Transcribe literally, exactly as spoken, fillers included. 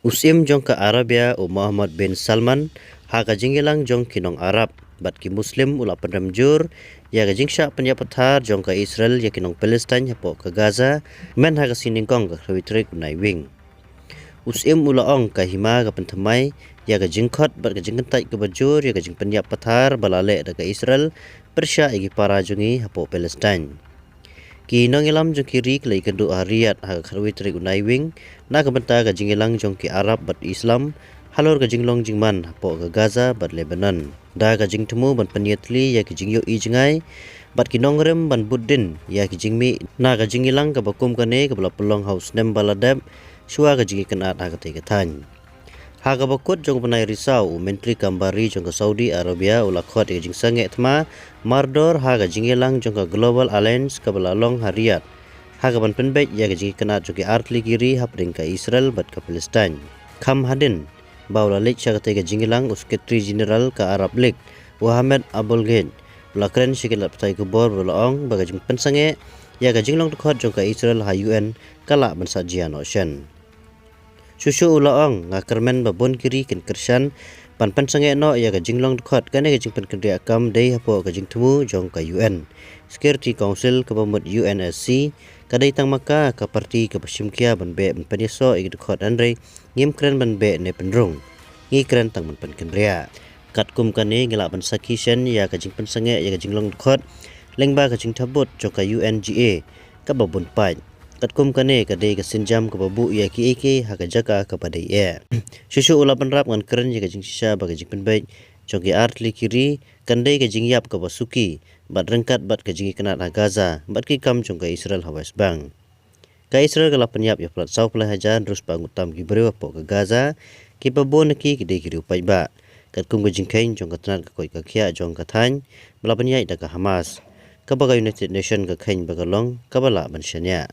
U Syiem jong ka Arabia, u Mohammed bin Salman, ha ka jingïalang jong ki nong Arab bad ki Muslim u la pynrem jur ïa ka jingshah pynïap pathar jong ka Israel ïa ki nong Palestine hapoh ka Gaza, mynta ha ka sngi Nyngkong ka khatwei tarik u Naiwieng. U Syiem u la ong ka hima ka pynthymmai ïa ka jingkhot bad ka jingkyntait kaba jur ïa ka jingpynïap pathar ba la leh da ka Israel pyrshah ïa ki para jong ngi hapoh Palestine. Ki nongïalam jong ki ri ki la ïakynduh ha Riyadh ha ka khatwei tarik u Naiwieng na ka bynta ka jingïalang jong ki Arab bad Islam halor ka jinglong jingman hapoh ka Gaza bad Lebanon, da ka jingthmu ban pynïatylli ïa ki jingïohi jngai bad ki nongrim ban bud dien ïa ki jingmih na ka jingïalang kaba kum kane kaba la pynlong ha u snem ba la dep shuwa ka jingïakynad ha katei ka thaiñ. Ha kaba kut jong u bnai Risaw, u Myntri Kam Bar Ri jong ka Saudi Arabia u la khot ïa ka jingsangeh thma mardor ha ka jingïalang jong ka Global Alliance kaba la long ha Riyadh ha kaban pynbeit ïa ka jingïakynad jong ki artylli ki ri hapdeng ka Israel bad ka Palestine. Kham hadien ba u la leit sha katei ka jingïalang, u Secretary General ka Arab League, u Ahmed Aboulgeit, u la kren sha ki lad pathai khubor bad u la ong ba ka jingpynsangeh ïa ka jinglong dkhot jong ka Israel ha U N ka lah ban sah jia noh shen. Shuh shuh u la ong, nga kyrmen ba bun ki ri kin kyrshan ban pynsangeh noh ïa ka jinglong dkhot kane ka jingpynkynriah kam dei hapoh ka jingthmu jong ka U N Security Council kaba mut U N S C, ka dei tang ma ka ka party kaba shim khia ban beh ban pynïasoh ïa ki dkhot, hynrei ngim kren ban beh ne pynrung, ngi kren tang ban pynkynriah. Katkum kane ngi lah ban sakhi shen ïa ka jingpynsangeh ïa ka jinglong dkhot lyngba ka jingthabut jong ka U N G A kaba bun paid. Katkum kane ka dei ka sienjam kaba buh ïa kiei kiei ha ka jaka kaba dei eh. Shuh shuh u la bynrap, ngan kren ïa ka jingshisha ba ka jingpynbeit jong ki artylli ki ri kan dei ka jingïap kaba suki bad ryngkat bad ka jingïakynad ha Gaza bad ki kam jong ka Israel ha West Bank. Ka Israel ka la pynïap ïa palat saw phew lai hajar hynriew spah ngut tam ki briew hapoh ka Gaza, kiba bun na ki ki dei ki riew paidbah, katkum ka jingkheiñ jong ka tnat ka koit ka khiah jong ka thaiñ ba la pynïaid da ka Hamas, kaba ka United Nation ka kheiñ ba ka long kaba lah ban shaniah.